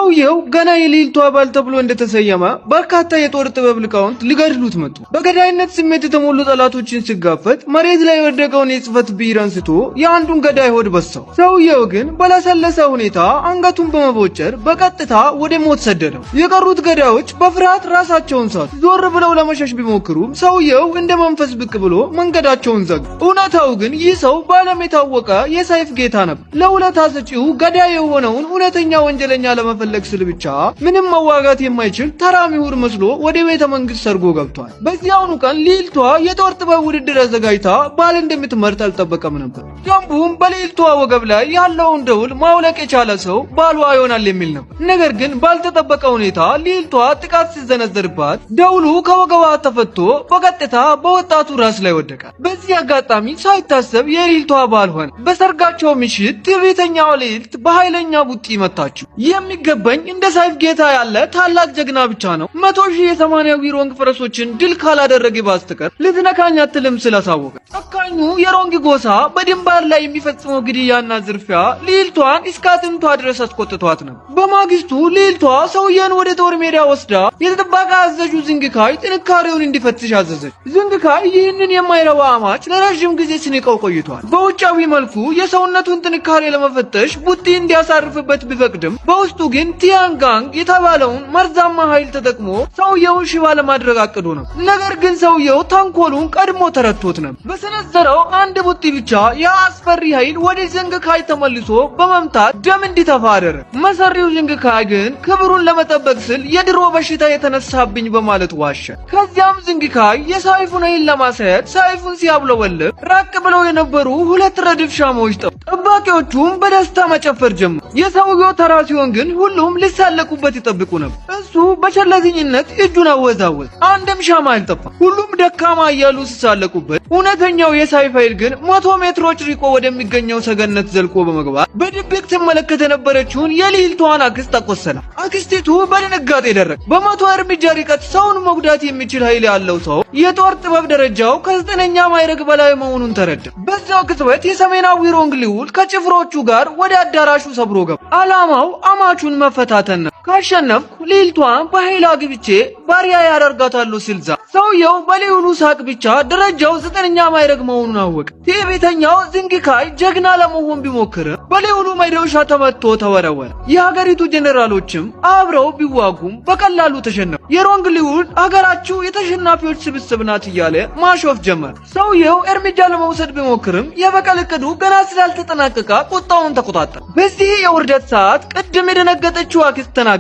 ሰውየው ገና የልዕልቷ ባል ተብሎ እንደተሰየመ በርካታ የጦር ጥበብ ሊቃውንት ሊገድሉት መጡ። በገዳይነት ስሜት የተሞሉ ጠላቶችን ሲጋፈጥ መሬት ላይ የወደቀውን የጽህፈት ብዕር አንስቶ የአንዱን ገዳይ ሆድ በሳው። ሰውየው ግን በለሰለሰ ሁኔታ አንገቱን በመቦጨር በቀጥታ ወደ ሞት ሰደደው። የቀሩት ገዳዮች በፍርሃት ራሳቸውን ሳቱ። ዞር ብለው ለመሸሽ ቢሞክሩም ሰውየው እንደ መንፈስ ብቅ ብሎ መንገዳቸውን ዘጋ። እውነታው ግን ይህ ሰው በዓለም የታወቀ የሰይፍ ጌታ ነበር። ለውለታ ሰጪው ገዳይ የሆነውን እውነተኛ ወንጀለኛ ለመፈለግ ስል ብቻ ምንም መዋጋት የማይችል ተራ ምሁር መስሎ ወደ ቤተ መንግስት ሰርጎ ገብቷል። በዚያውኑ ቀን ልዕልቷ የጦር ጥበብ ውድድር አዘጋጅታ ባል እንደምትመርጥ አልጠበቀም ነበር። ደንቡም በልዕልቷ ወገብ ላይ ያለውን ደውል ማውለቅ የቻለ ሰው ባሏ ይሆናል የሚል ነበር። ነገር ግን ባልተጠበቀ ሁኔታ ልዕልቷ ጥቃት ሲዘነዘርባት ደውሉ ከወገቧ ተፈቶ በቀጥታ በወጣቱ ራስ ላይ ወደቀ። በዚህ አጋጣሚ ሳይታሰብ የልዕልቷ ባል ሆነ። በሰርጋቸው ምሽት ትዕቢተኛዋ ልዕልት በኃይለኛ ቡጢ መታችው። የሚገባኝ እንደ ሰይፍ ጌታ ያለ ታላቅ ጀግና ብቻ ነው፣ 100,000 የሰማንያዊ ሮንግ ፈረሶችን ድል ካላደረገ በስተቀር ልትነካኝ አትልም ስላሳወቀ ጨካኙ የሮንግ ጎሳ በድንበር ላይ የሚፈጽመው ግድያና ዝርፊያ ልዕልቷን እስከ አጥንቷ ድረስ አስቆጥቷት ነበር። በማግስቱ ልዕልቷ ሰውየን ወደ ጦር ሜዳ ወስዳ የጥበቃ አዛዡ ዝንግካይ ጥንካሬውን እንዲፈትሽ አዘዘች። ዝንግካይ ይህንን የማይረባ አማች ለረዥም ጊዜ ሲንቀው ቆይቷል። በውጫዊ መልኩ የሰውነቱን ጥንካሬ ለመፈተሽ ቡጢ እንዲያሳርፍበት ቢፈቅድም በውስጡ ግን ቲያንጋንግ የተባለውን መርዛማ ኃይል ተጠቅሞ ሰውየውን ሽባ ለማድረግ አቅዶ ነው። ነገር ግን ሰውየው ተንኮሉን ቀድሞ ተረድቶት ነበር። በሰነዘረው አንድ ቡጢ ብቻ ያ አስፈሪ ኃይል ወደ ዝንግካይ ተመልሶ በመምታት ደም እንዲተፋ አደረገ። መሰሪው ዝንግካይ ግን ክብሩን ለመጠበቅ ስል የድሮ በሽታ የተነሳብኝ በማለት ዋሸ። ከዚያም ዝንግካይ የሰይፉን ኃይል ለማሳየት ሰይፉን ሲያውለበልብ ራቅ ብለው የነበሩ ሁለት ረድፍ ሻማዎች ጠፉ። ጠባቂዎቹም በደስታ መጨፈር ጀመሩ። የሰውየው ተራ ሲሆን ግን ሁሉም ሊሳለቁበት ይጠብቁ ነበር። እሱ በቸልተኝነት እጁን አወዛወዘ። አንድም ሻማ አልጠፋም። ሁሉም ደካማ እያሉ ሲሳለቁበት፣ እውነተኛው የሰይፍ ኃይል ግን 100 ሜትሮች ርቆ ወደሚገኘው ሰገነት ዘልቆ በመግባት በድብቅ ትመለከት የነበረችውን የልዕልቷን አክስት አቆሰላት። አክስቲቱ በድንጋጤ ደረቀ። በ100 እርምጃ ርቀት ሰውን መጉዳት የሚችል ኃይል ያለው ሰው የጦር ጥበብ ደረጃው ከዘጠነኛ ማዕረግ በላይ መሆኑን ተረዳ። በዛው ቅጽበት የሰሜናዊ ሮንግ ልዑል ከጭፍሮቹ ጋር ወደ አዳራሹ ሰብሮ ገባ። ዓላማው አማቹን መፈታተን ነው። ካሸነፍኩ ልዕልቷን በኃይል አግብቼ ባሪያ ያደርጋታለሁ ሲል ዛተ። ሰውየው በልዑሉ ሳቅ ብቻ ደረጃው ዘጠነኛ ማዕረግ መሆኑን አወቀ። ትዕቢተኛው ዝንግካይ ጀግና ለመሆን ቢሞክርም በልዑሉ መዶሻ ተመትቶ ተወረወረ። የሀገሪቱ ጀኔራሎችም አብረው ቢዋጉም በቀላሉ ተሸነፉ። የሮንግ ልዑል ሀገራችሁ የተሸናፊዎች ስብስብ ናት እያለ ማሾፍ ጀመረ። ሰውየው እርምጃ ለመውሰድ ቢሞክርም የበቀል እቅዱ ገና ስላልተጠናቀቀ ቁጣውን ተቆጣጠረ። በዚህ የውርደት ሰዓት ቅድም የደነገጠችው አክስት ተናገረች።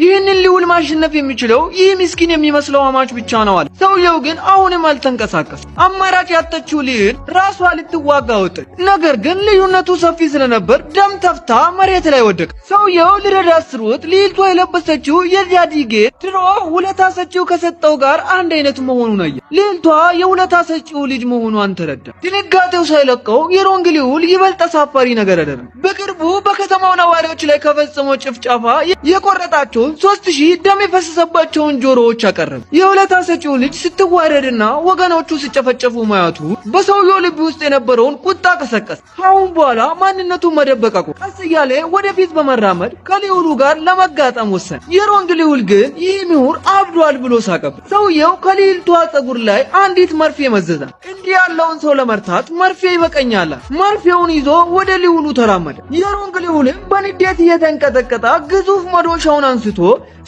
ይህንን ልዑል ማሸነፍ የሚችለው ይህ ምስኪን የሚመስለው አማች ብቻ ነው አለ። ሰውየው ግን አሁንም አልተንቀሳቀሰም። አማራጭ ያጣችው ልዕልት ራሷ ልትዋጋ ወጣች። ነገር ግን ልዩነቱ ሰፊ ስለነበር ደም ተፍታ መሬት ላይ ወደቀ። ሰውየው ሊረዳት ሲሮጥ ልዕልቷ የለበሰችው የጃዲ ጌጥ ድሮ ውለታ ሰጪው ከሰጠው ጋር አንድ አይነት መሆኑን አየ። ልዕልቷ የውለታ ሰጪው ልጅ መሆኗን ተረዳ። ድንጋጤው ሳይለቀው የሮንግ ልዑል ይበልጥ አሳፋሪ ነገር አደረገ። በቅርቡ በከተማው ነዋሪዎች ላይ ከፈጸመው ጭፍጨፋ የቆረጣቸውን 3000 ደም የፈሰሰባቸውን ጆሮዎች አቀረበ። የውለታ ሰጪው ልጅ ስትዋረድና ወገኖቹ ሲጨፈጨፉ ማየቱ በሰውየው ልብ ውስጥ የነበረውን ቁጣ ቀሰቀሰ። ከአሁን በኋላ ማንነቱን መደበቅ አቆመ። ቀስ እያለ ወደፊት በመራመድ ከልዑሉ ጋር ለመጋጠም ወሰነ። የሮንግ ልዑል ግን ይህ ምሁር አብዷል ብሎ ሳቀበት። ሰውየው ከልዕልቷ ፀጉር ላይ አንዲት መርፌ መዘዘ። እንዲህ ያለውን ሰው ለመርታት መርፌ ይበቀኛል። መርፌውን ይዞ ወደ ልዑሉ ተራመደ። የሮንግ ልዑልም በንዴት እየተንቀጠቀጠ ግዙፍ መዶሻውን አንስቶ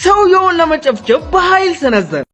ሰውየውን ለመጨፍጨፍ በኃይል ሰነዘረ።